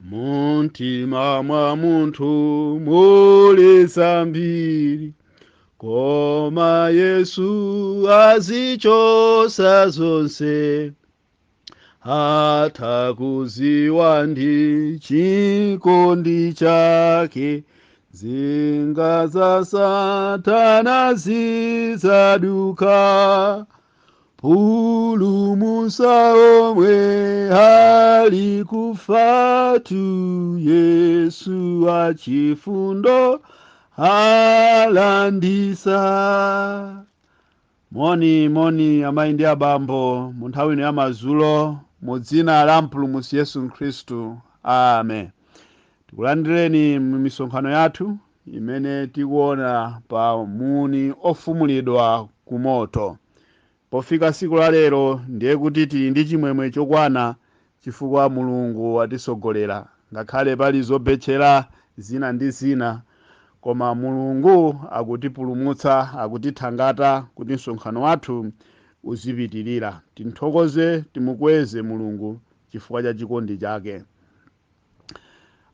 Mumtima mwa munthu muli zambiri, koma Yesu azichosa zonse. Atha kuziwa ndi chikondi chake, zinga za Satana zizaduka. Pulumusa omwe ali kufatu, Yesu achifundo alandisa. Moni moni, amayi ndi abambo, mu nthawi ino ya madzulo, mu dzina la Mpulumutsi Yesu Khristu, amen. Tikulandireni mu misonkhano yathu imene tikuona pa muni ofumulidwa ku moto. Pofika tsiku la lero, ndiye kuti tili ndi chimwemwe chokwana chifukwa Mulungu watisogolera. Ngakhale pali zobetchera zina ndi zina, koma Mulungu akutipulumutsa, akutithangata kuti msonkhano wathu uzipitirira. Tinthokoze, timukweze Mulungu chifukwa cha chikondi chake.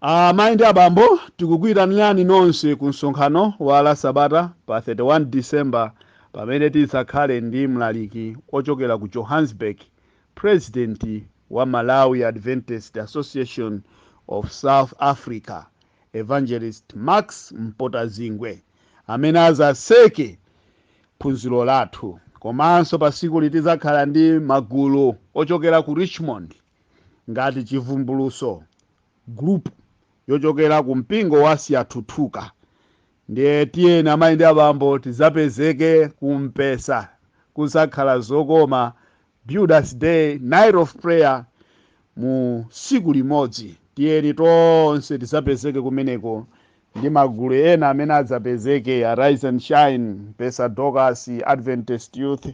Amayi ndi abambo, tikukuyitanirani nonse ku msonkhano wa la Sabata pa 31 December, pamene tidzakhale ndi mlaliki ochokera ku Johannesburg, president wa Malawi Adventist Association of South Africa, Evangelist Max Mpotazingwe, amene azaseke phunziro lathu. Komanso pa tsiku tidzakhala ndi magulu ochokera ku Richmond ngati Chivumbuluso Group yochokera ku mpingo wa Siyathuthuka. Ndiye tiyeni, amayi ndi abambo, tidzapezeke kumpesa, kuzakhala zokoma. Builders Day, night of prayer mu tsiku limodzi. Tiyeni tonse tidzapezeke kumeneko ndi magulu ena amene adzapezeke, Arise and Shine, Mpesa Dorcas, Adventist Youth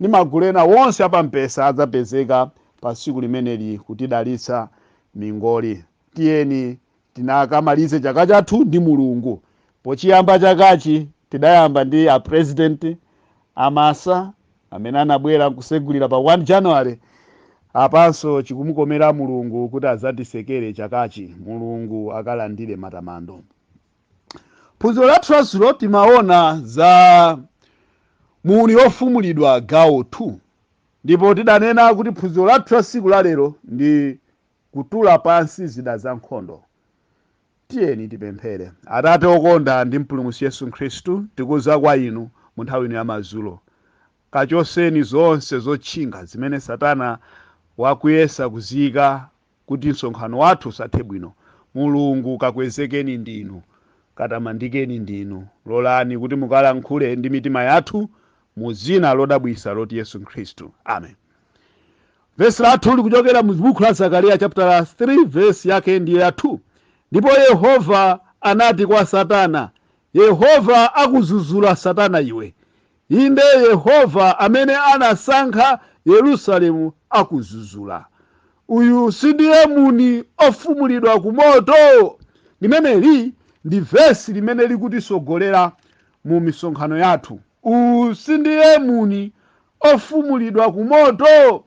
ndi magulu ena wonse apampesa adzapezeka pa tsiku limeneli kutidalitsa mingoli. Tiyeni tinakamalize chaka chathu ndi Mulungu. Pochiyamba chakachi tidayamba ndi a president amasa amene anabwera kusegulira pa 1 January. Apanso chikumukomera Mulungu kuti adzatisekere chakachi. Mulungu akalandire matamando. Phunziro lathu lazulo timaona za muni ofumulidwa gawo 2, ndipo tidanena kuti phunziro lathu la tsiku la lero ndi kutula pansi zida za nkhondo. Tiyeni tipemphere. Atate okonda ndi Mpulumutsi Yesu Khristu, tikuza kwa inu mu nthawi ino ya madzulo. Kachoseni zonse zotchinga zimene Satana wakuyesa kuziyika kuti msonkhano wathu usathe bwino. Mulungu, kakwezekeni ndinu, katamandikeni ndinu. Lolani kuti mukalankhule ndi mitima yathu mu dzina lodabwisa loti Yesu Khristu, amen. Vesi lathu likuchokera mu buku la Zakariya chapter 3, vesi yake ndiye ya 2. Ndipo Yehova anati kwa Satana, "Yehova akuzuzula, Satana iwe. Inde, Yehova amene anasankha Yerusalemu akuzuzula. Uyu sindiye muni ofumulidwa ku moto?" Limeneli ndi vesi limene likutisogolera mu misonkhano yathu. Uyu sindiye muni ofumulidwa ku moto?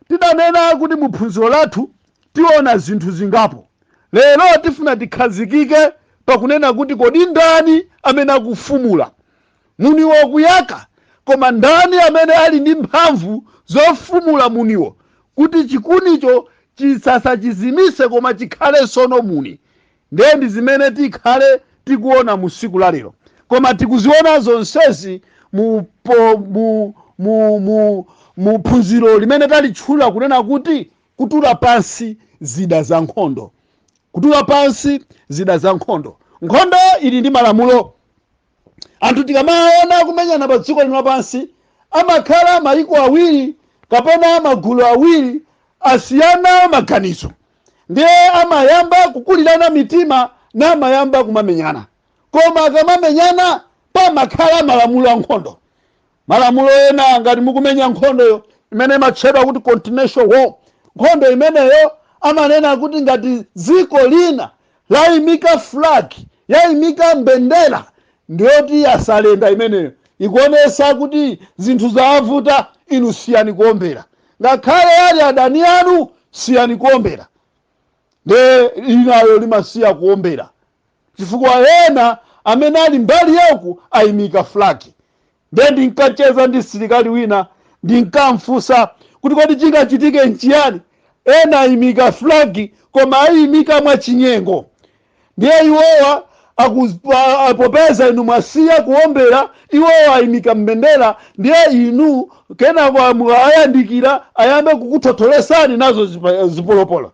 Tidanena kuti mu phunziro lathu tiona zinthu zingapo. Lero tifuna tikhazikike pakunena kuti kodi ndani amene akufumula muniwo kuyaka, koma ndani amene ali ndi mphamvu zofumula muniwo kuti chikunicho chisasachizimise koma chikhale sono muni? Ndiye ndi zimene tikhale tikuona mu tsiku la lero, koma tikuziona zonsezi mu, po, mu, mu, mu, mu phunziro limene talitchula kunena kuti kutula pansi zida za nkhondo. Kutula pansi zida za nkhondo. Nkhondo ili ndi malamulo. Anthu tikamaona kumenyana pa dziko lino lapansi, amakhala mayiko awiri kapena magulu awiri asiyana maganizo, ndiye amayamba kukulirana mitima namayamba kumamenyana. Koma akamamenyana pamakhala malamulo a nkhondo. Malamulo ena, ngati mukumenya nkhondoyo imene imatchedwa kuti continental war, nkhondo imeneyo amanena kuti ngati dziko lina layimika flag, yayimika mbendera, ndiyoti yasurrender. Imeneyo ikuonesa kuti zinthu zavuta. Inu siyani kuombera, ngakhale ali adani anu, siyani kuombera. Nde linayo limasiya kuombera chifukwa ena amene ali mbali yaku ayimika flag. Nde ndinkacheza ndi msilikali wina, ndinkamfunsa kuti kodi chingachitike nchiyani? Ena ayimika flag koma ayimika mwachinyengo. Ndiye iwowa popeza inu mwasiya kuombera, iwowa ayimika mbendera. Ndiye inu kenako ayandikira, ayambe kukuthotholesani nazo zipolopolo.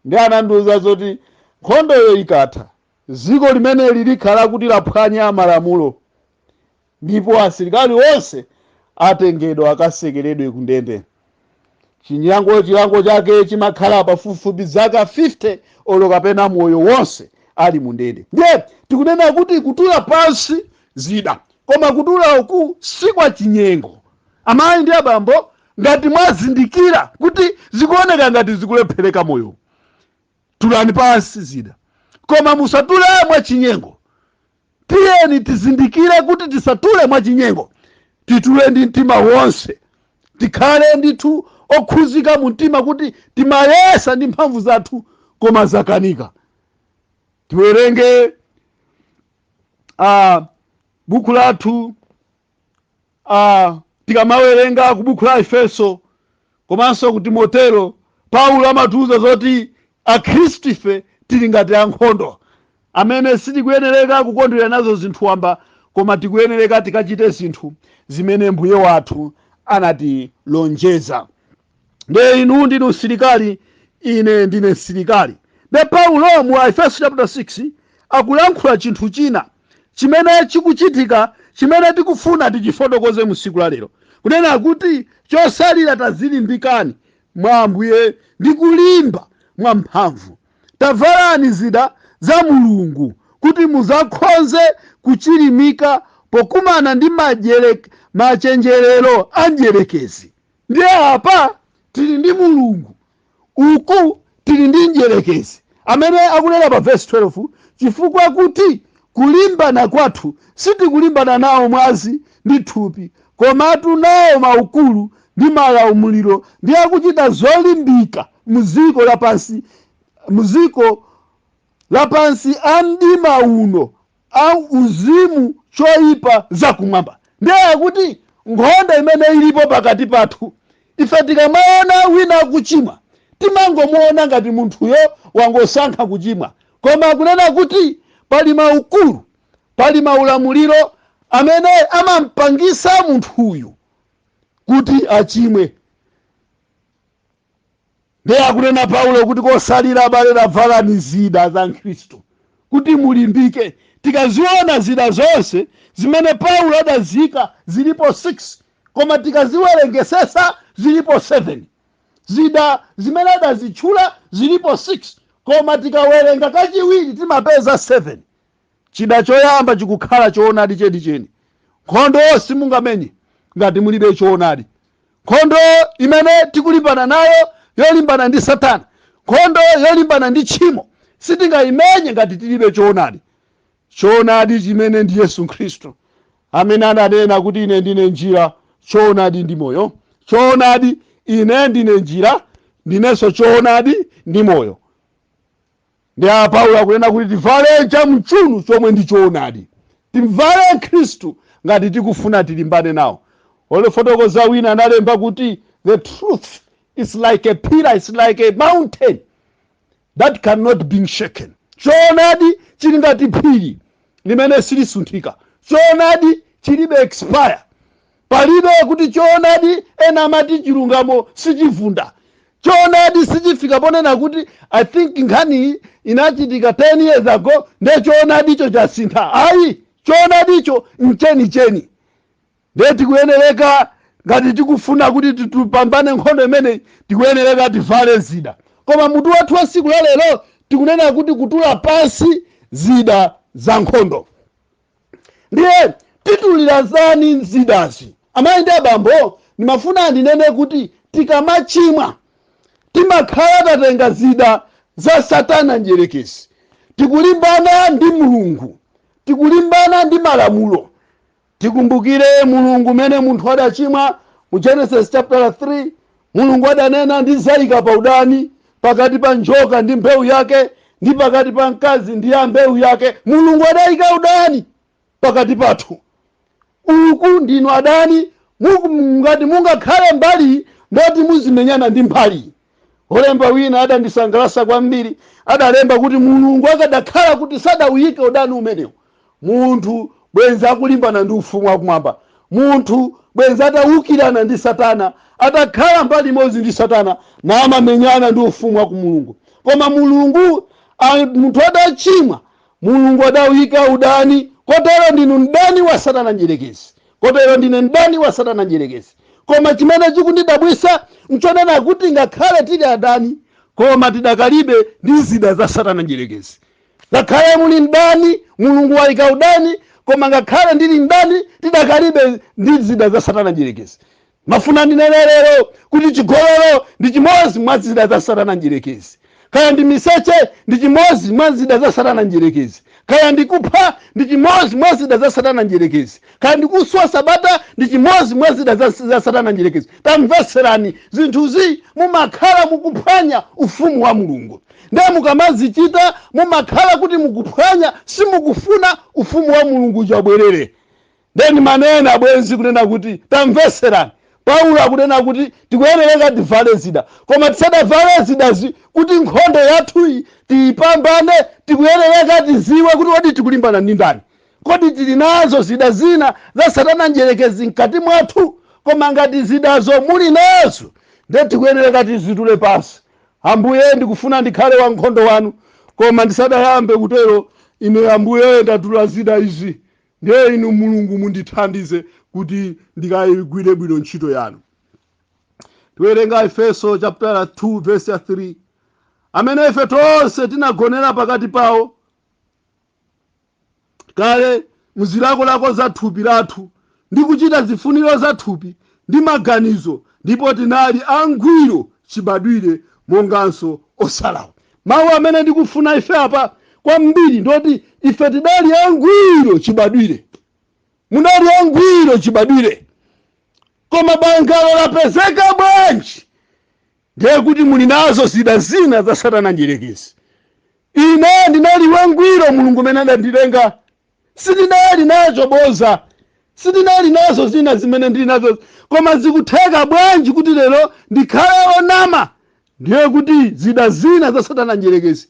Ndi anandiuza zoti nkhondoyo ikatha, dziko limeneli likhala kuti laphwanya malamulo, ndipo asilikali onse atengedwa akasekeredwe ku ndende. Chinyango, chilango chake chimakhala pafupifupi zaka 50 olo kapena moyo wonse ali mu ndende. Ndiye tikunena kuti kutula pansi zida, koma kutula uku si kwa chinyengo. Amayi ndi abambo, ngati mwazindikira kuti zikuoneka ngati zikulephereka moyo, tulani pansi zida, koma musatule mwachinyengo. Tiyeni tizindikire kuti tisatule mwachinyengo, titule ndi mtima wonse, tikhale ndithu okhuzika mu mtima kuti timayesa ndi mphamvu zathu koma zakanika. Tiwerenge buku lathu. Tikamawerenga ku buku la Efeso komanso ku Timotero, Paulo amatiuza zoti akhristu ife tili ngati ankhondo amene sitikuyenereka kukondwera nazo zinthu wamba, koma tikuyenereka tikachite zinthu zimene mbuye wathu anatilonjeza. Nde inu ndinu msilikali, ine ndine msilikali. Nde Paulo mu Efeso chapter 6 akulankhula chinthu china chimene chikuchitika, chimene tikufuna tichifotokoze mu tsiku la lero, kunena kuti chosalira, tazilimbikani mwa Ambuye ndi kulimba mwa mphamvu. Tavalani zida za Mulungu kuti muzakhonze kuchilimika pokumana ndi machenjerero a mdierekezi. Ndiye apa tili ndi Mulungu, uku tili ndi mdierekezi amene akunena pa verse 12, chifukwa kuti kulimbana kwathu sitikulimbana nawo mwazi ndi thupi, komatu nawo maukulu ndi malamuliro ndi akuchita zolimbika mu dziko lapansi, mu dziko lapansi a mdima uno, a uzimu choyipa zakumwamba. Ndiye akuti nkhondo imene ilipo pakati pathu, ife tikamaona wina akuchimwa timangomuona ngati munthuyo wangosankha kuchimwa, koma akunena kuti pali maukulu, pali maulamuliro amene amampangisa munthuyu kuti achimwe. Ndiye akunena Paulo kuti kosalira, abale, tavalani zida za Khristu kuti mulimbike. Tikaziona zida zonse zimene Paulo adazika zilipo 6, koma tikaziwerengesesa zilipo 7. Zida zimene adazitchula zilipo 6, koma tikawerenga kachiwiri timapeza 7. Chida choyamba chikukhala choonadi chenicheni. Nkhondo simungamenye ngati mulibe choonadi. Nkhondo imene tikulimbana nayo yolimbana ndi Satana, nkhondo yolimbana ndi tchimo, sitingayimenye ngati tilibe choonadi. Choonadi chimene ndi Yesu Khristu amene ananena kuti, "Ine ndine njira, choonadi ndi moyo." Choonadi, ine ndine njira, ndinenso choonadi ndi moyo. Ndi apa Paulo akunena kuti tivale chamchunu chomwe ndi choonadi, timvale Khristu ngati tikufuna tilimbane nawo. Olefotokoza wina analemba kuti the truth is like a pillar, it's like a mountain that cannot be shaken. Choonadi chili ngati phiri limene silisunthika. Choonadi chilibe expire. Palibe kuti choonadi, ena amati chilungamo sichivunda. Choonadi sichifika ponena kuti I think nkhaniyi inachitika 10 years ago, nde choonadicho chasintha. Ayi, choonadicho nchenicheni. Nde tikuyenereka, ngati tikufuna kuti tipambane nkhondo imeneyi, tikuyenereka tivale zida. Koma mutu wathu wa tsiku la lero tikunena kuti kutula pansi zida za nkhondo. Ndiye titulira zani zidazi? Amayi ndi abambo, ndimafuna ndinene kuti tikamachimwa timakhala tatenga zida za Satana mdierekezi. Tikulimbana ndi Mulungu, tikulimbana ndi malamulo. Tikumbukire Mulungu mene munthu adachimwa mu Genesis chapter 3, Mulungu adanena, "Ndizayika pa udani Pakati pa njoka ndi mbewu yake ndi pakati pa mkazi ndi ya mbewu yake. Mulungu adayika udani pakati pathu. Uku ndinu adani. Ngati mungakhale mbali ndoti muzimenyana ndi mbali. Olemba wina adandisangalasa kwambiri, adalemba kuti Mulungu akadakhala kuti sadawuyike udani umenewu, munthu bwenzi akulimbana ndi ufumu wakumwamba, munthu bwenzi atawukirana ndi Satana, atakhala mbali imodzi ndi Satana namamenyana ndi ufumu wa Mulungu. Koma Mulungu, munthu adachimwa, Mulungu adawuyika udani. Kotero ndinu mdani wa Satana njerekezi, kotero ndine mdani wa Satana njerekezi. Koma chimene chikundidabwisa nchonena kuti ngakhale tili adani, koma tidakalibe ndi zida za Satana njerekezi. Ngakhale muli mdani, Mulungu wayika udani, koma ngakhale ndili mdani, tidakalibe ndi zida za Satana njerekezi. Mafuna ndinene lero kuti chigololo ndi chimodzi mwa zida za Satana njerekezi, kaya ndi miseche ndi chimodzi mwa zida za Satana njerekezi, kaya ndi kupha ndi chimodzi mwa zida za Satana njerekezi, kaya ndi kuswa sabata ndi chimodzi mwa zida za Satana njerekezi. Tamveserani, zinthuzi mumakhala mukuphwanya ufumu wa Mulungu. Ndiye mukamazichita mumakhala kuti mukuphwanya, simukufuna ufumu wa Mulungu uchabwerere. Then manena abwenzi kunena kuti tamveserani, Paulo akunena kuti tikuyenereka tivale zida, koma tisadavale zidazi, kuti nkhondo yathuyi tiyipambane, tikuyenereka tiziwe kuti kodi tikulimbana ndi ndani? Kodi tili nazo zida zina za Satana njerekezi mkati mwathu? Koma ngati zidazo muli nazo, ndiye tikuyenereka tizitule pansi. Ambuye, ndikufuna ndikhale wankhondo wanu, koma ndisadayambe kutero, ine Ambuye ndatula zida izi, ndiye inu Mulungu mundithandize kuti ndikayigwire bwino ntchito yanu. Tiwerenga Efeso chapter 2 verse ya 3: amene ife tonse tinagonera pakati pawo kale muzilakolako za thupi lathu, ndi kuchita zifuniro za thupi ndi maganizo, ndipo tinali angwiro chibadwire monganso osalawa. Mawu amene ndikufuna ife apa kwambiri ndoti ife tidali angwiro chibadwire. Munali angwiro chibadwire, koma bangalo lapezeka bwanji? Ndiye kuti muli nazo zida zina za Satana njerekezi. Ine ndinali wangwiro Mulungu umene adandilenga, sindinali nacho boza, sindinali nazo zina zimene ndili nazo, koma zikutheka bwanji kuti lero ndikhale onama? Ndiye kuti zida zina za Satana njerekezi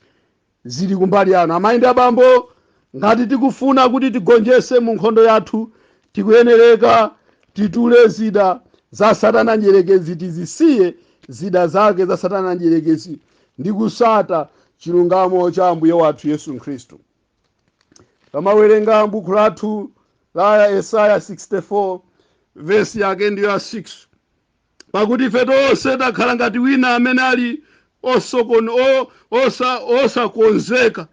zili kumbali yanu. Amayi ndi abambo, ngati tikufuna kuti tigonjese mu nkhondo yathu, tikuyenereka titule zida za Satana njerekezi, tizisiye zida zake za Satana njerekezi ndi kusata chilungamo cha Ambuye wathu Yesu Khristu. Tamawerenga buku lathu la Yesaya 64, vesi yake ndiyo ya 6: pakuti ife tonse takhala ngati wina amene ali osakonzeka,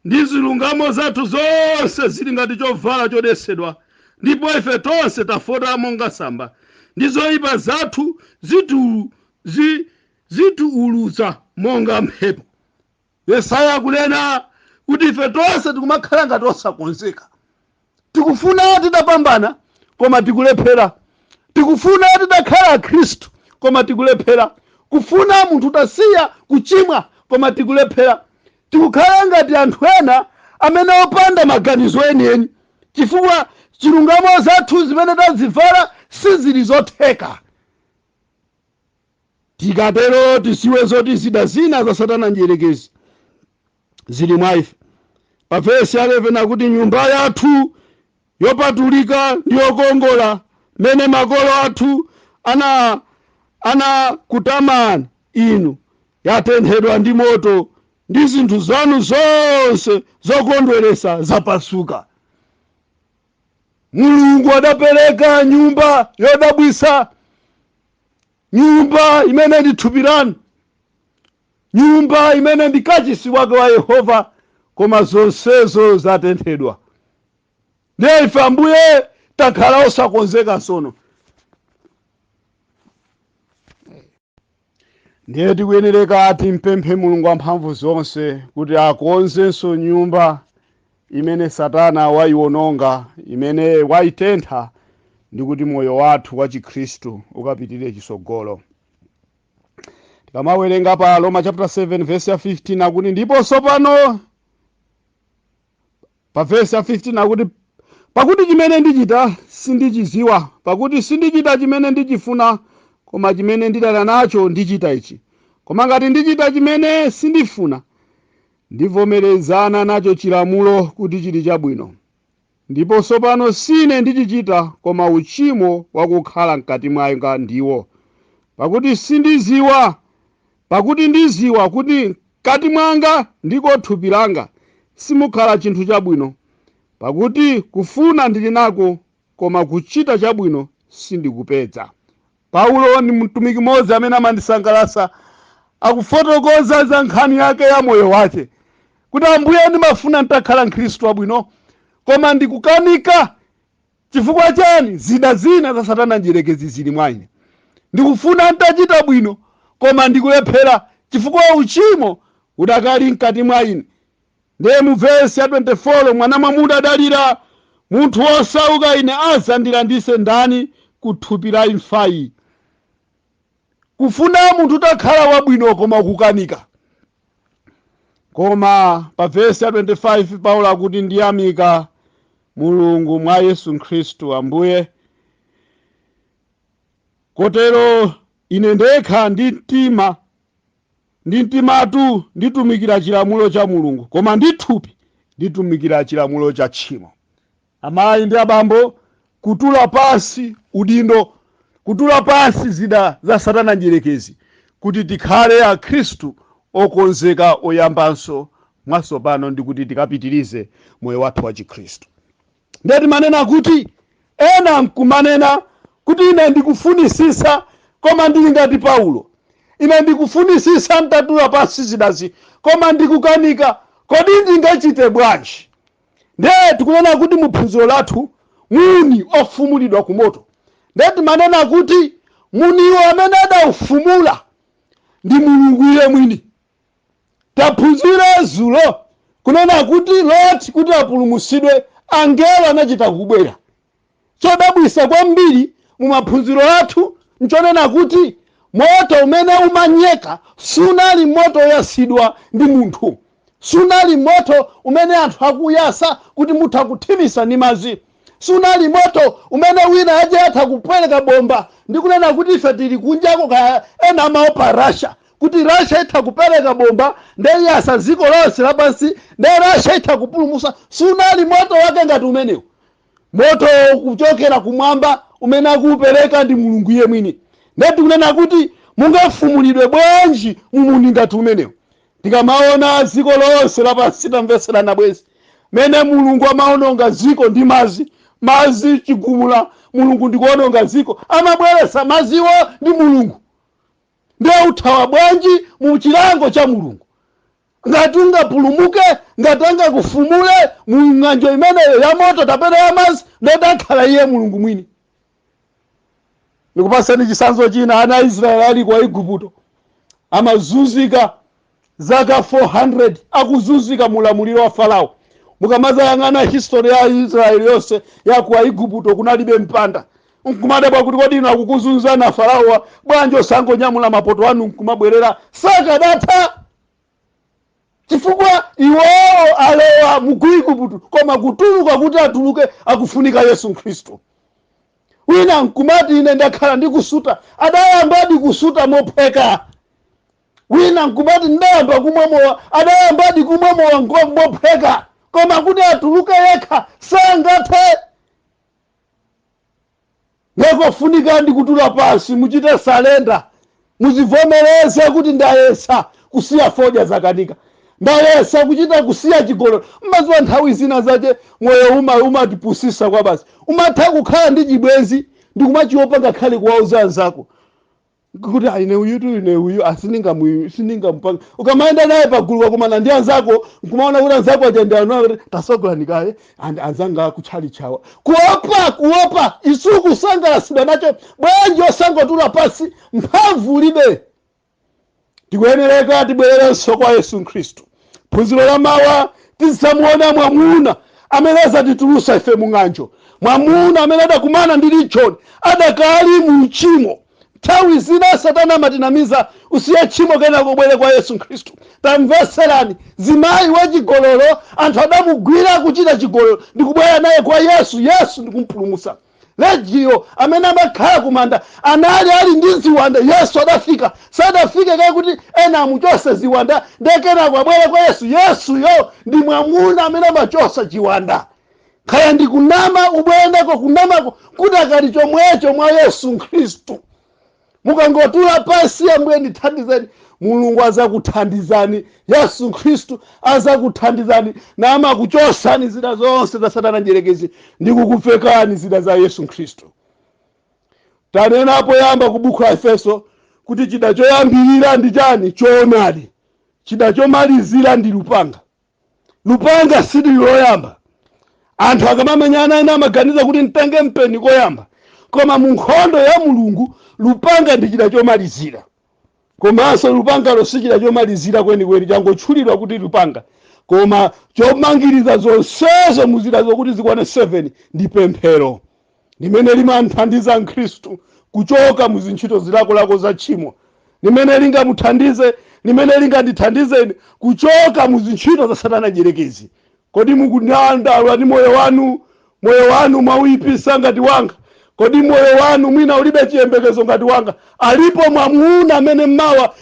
ndi zilungamo zathu zonse zili ngati chovala chodesedwa, ndipo ife tonse tafota monga tsamba, ndi zoyipa zathu zitiulutsa monga mphepo. Yesaya akunena kuti ife tonse tikumakhala ngati osakonzeka. Tikufuna titapambana, koma tikulephera. Tikufuna titakhala Khristu, koma tikulephera. Kufuna munthu tasiya kuchimwa, koma tikulephera. Tikukhala ngati anthu ena amene opanda maganizo enieni, chifukwa chilungamo zathu zimene tazivala sizili zotheka. Tikatero tiziwe zoti zida zina za Satana njerekezi zili mwa ife. Pa vesi ya 11 akuti, nyumba yathu yopatulika ndi yokongola, mene makolo athu anakutamani inu, yatenthedwa ndi moto, ndi zinthu zanu zonse zokondweresa zapasuka. Mulungu adapereka nyumba yodabwisa, nyumba imene ndi thupi lanu, nyumba imene ndi kachisi wake wa Yehova, koma zonsezo zatenthedwa. Ndiye ife, Ambuye, takhala osakonzeka sono. Ndiye tikuyenereka timpemphe Mulungu wamphamvu zonse kuti akonzenso nyumba imene Satana wayiwononga, imene wayitentha, ndi kuti moyo wathu wa Chikhristu ukapitirire chisogolo. Tikamawerenga pa Roma chapter 7 verse ya 15 akuti, ndipo tsopano pa verse ya 15 akuti, "Pakuti chimene ndichita sindichiziwa, pakuti sindichita chimene ndichifuna, koma chimene ndidana nacho ndichita ichi. Koma ngati ndichita chimene sindifuna, ndivomerezana nacho chilamulo kuti chili chabwino. Ndipo tsopano sine ndichichita, koma uchimo wakukhala mkati mwanga ndiwo. Pakuti sindiziwa, pakuti ndiziwa kuti mkati mwanga, ndiko thupi langa, simukhala chinthu chabwino. Pakuti kufuna ndili nako, koma kuchita chabwino sindikupeza." Paulo ndi mtumiki mmodzi amene amandisangalatsa. Akufotokoza za nkhani yake ya moyo wake kuti, "Ambuye, ndimafuna nditakhala mkhristu wabwino, koma ndikukanika. Chifukwa chani? Zida zina za Satana njirekezi zili mwa ine. Ndikufuna ntachita bwino, koma ndikulephera chifukwa uchimo udakali mkati mwa ine." Ndiye mu vesi ya 24, "Mwana mwamuna adalira, munthu wosauka ine, azandilandise ndani ku thupi la imfayi?" Kufuna munthu utakhala wabwino, koma kukanika. Koma pa vesi ya 25 Paulo akuti, "Ndiyamika Mulungu mwa Yesu Khristu Ambuye. Kotero ine ndekha ndi mtima, ndi mtimatu nditumikira chilamulo cha Mulungu, koma ndi thupi nditumikira chilamulo cha tchimo." Amayi ndi abambo, kutula pansi udindo, kutula pansi zida za Satana njirekezi, kuti tikhale akhristu okonzeka oyambanso mwatsopano ndi kuti tikapitirize moyo wathu wa chikhristu. Ndiye timanena kuti ena nkumanena kuti, "Ine ndikufunisisa, koma ndili ngati Paulo. Ine ndikufunisisa ntatula pansi zidazi, koma ndikukanika. Kodi ndingachite bwanji?" Ndiye tikunena kuti muphunziro lathu, muni ofumulidwa ku moto. Ndiye timanena kuti muniwo amene adawufumula ndi Mulungu iye mwini. Taphunzira zulo kunena kuti Loti kuti apulumutsidwe, angelo anachita kubwera. Chodabwisa kwambiri mu maphunziro athu nchonena kuti moto umene umanyeka sunali moto woyasidwa ndi munthu, sunali moto umene anthu akuyasa kuti mutha kuthimisa ndi madzi, sunali moto umene wina aje atha kupereka bomba ndi kunena kuti ife tili kunjako. Kaya ena amaopa Russia, kuti Russia itha kupereka bomba ndeyasa dziko lonse lapansi, nde Russia itha kupulumusa. Sunali moto wake ngati umenewu. Moto kuchokera kumwamba umene akuupereka ndi Mulungu iye mwini. Ndeti kunena kuti mungafumulidwe bwanji mumuni ngati umenewu? Tikamaona dziko lonse lapansi, tamveserana bwezi, mene Mulungu amaononga dziko ndi madzi, madzi chigumula, Mulungu ndikuononga dziko, amabweretsa madziwo ndi Mulungu. Ndiye uthawa bwanji mu chilango cha Mulungu? Ngati ungapulumuke, ngati angakufumule mu ng'anjo imeneyo ya moto tapena ya madzi, ndodakhala iye Mulungu mwini. Ndikupasani chitsanzo china. Ana a Israeli ali ku Igupto, amazunzika zaka 400, akuzunzika mu ulamuliro wa Farao. Mukamazayang'ana history ya Israeli yonse ya ku Igupto, kunalibe mpanda. Nkumadabwa kuti, kodi inu akukuzunzana Faraowa, bwanji osangonyamula mapoto anu nkumabwerera? Sakadatha, chifukwa iwowo alowa mu Igupto, koma kutuluka, kuti atuluke, akufunika Yesu Khristu. Wina nkumati, "Ine ndakhala ndikusuta." Adayambadi kusuta mophweka. Wina nkumati, "Ndayamba kumwa mowa." Adayambadi kumwa mowa mophweka, koma kuti atuluke yekha sangathe. Ngekofunika ndi kutula pansi, muchite surrender, muzivomereze kuti ndayesa kusiya fodya, zakanika. Ndayesa kuchita kusiya chigololo. Mmadziwa, nthawi zina zache moyo umatipusisa kwa basi. Umatha kukhala ndi chibwenzi ndikumachiopa ngakhale kuwauza anzako kuti, "Ah, ine uyutu, ine uyu sindingamupanga." Ukamayenda naye pagulu, kakumana ndi anzako, nkumaona kuti anzako aja ndi anu, akuti, "Tasogolani kaye, anzanga akutchali chawa." Kuopa, kuopa isu kusangalasidwa nacho. Bwanji osangotula pasi? Mphamvu ulibe. Tikuyenereka tibwererenso kwa Yesu Khristu. Phunziro la mawa tidzamuona mwamuna amene azatitulusa ife mung'anjo, mwamuna amene adakumana ndi lichoni adakali mu uchimo. Nthawi zina Satana amatinamiza, usiye tchimo kenako ubwere kwa Yesu Khristu. Tamveserani, zimayi wachigololo, anthu adamugwira kuchita chigololo ndikubwera naye kwa Yesu, Yesu ndikumpulumutsa. Legiyo amene amakhala kumanda anali ali ndi ziwanda, Yesu adafika. Sadafike kaye kuti ena amuchose ziwanda ndekenako abwere kwa Yesu. Yesuyo ndi mwamuna amene amachosa chiwanda. Kaya ndi kunama, ubwerendako kunamako kuti akali chomwecho mwa Yesu Khristu. Mukangotula pansi, "Ambuye, ndithandizeni," Mulungu azakuthandizani, Yesu Khristu azakuthandizani namakuchosani zida zonse za Satana njerekezi ndi kukupfekani zida za Yesu Khristu. Tanena poyamba ku buku la Efeso kuti chida choyambirira ndi chani? Choonadi. Chida chomalizira ndi lupanga. Lupanga silili loyamba. Anthu akamamenyana, ena amaganiza kuti mtenge mpeni koyamba, koma mu nkhondo ya Mulungu lupanga ndi chida chomalizira. Komanso lupangalo si chida chomalizira kwenikweni, changotchulidwa kuti lupanga, koma chomangiriza zonsezo muzida zokuti zikwane 7 ndi pemphero, limene limamthandiza Mkhristu kuchoka mu zintchito zilakolako za tchimo, limene lingamuthandize, limene lingandithandizeni kuchoka mu zintchito za Satana njerekezi. Kodi mukunyandaula ndi moyo wanu? Moyo wanu mwawuyipisa ngati wanga? Kodi moyo wanu mwina ulibe chiyembekezo ngati wanga? Alipo mwamuna amene mawa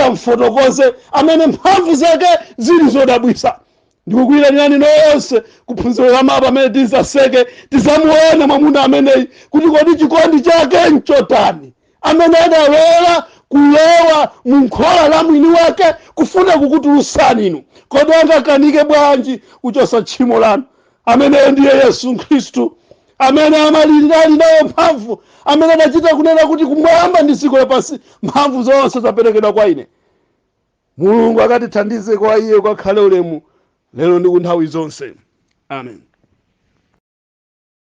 tizamfotokoze, amene mphamvu zake zili zodabwisa. Ndikukuyitanirani nonse kuphunziro la mawa amene tizaseke, tizamuona mwamuna ameneyi kuti kodi chikondi chake nchotani, amene adalola kulowa mu nkhola la mwini wake kufuna kukutulutsani inu. Kodi angakanike bwanji kuchosa tchimo lanu? Ameneyo ndiye Yesu Khristu, amene amalili ali nayo mphamvu, amene adachita kunena kuti, "Kumwamba ndi dziko lapansi mphamvu zonse zaperekedwa kwa ine." Mulungu akatithandize. Kwa iye kwakhale ulemu lero ndi ku nthawi zonse. Amen.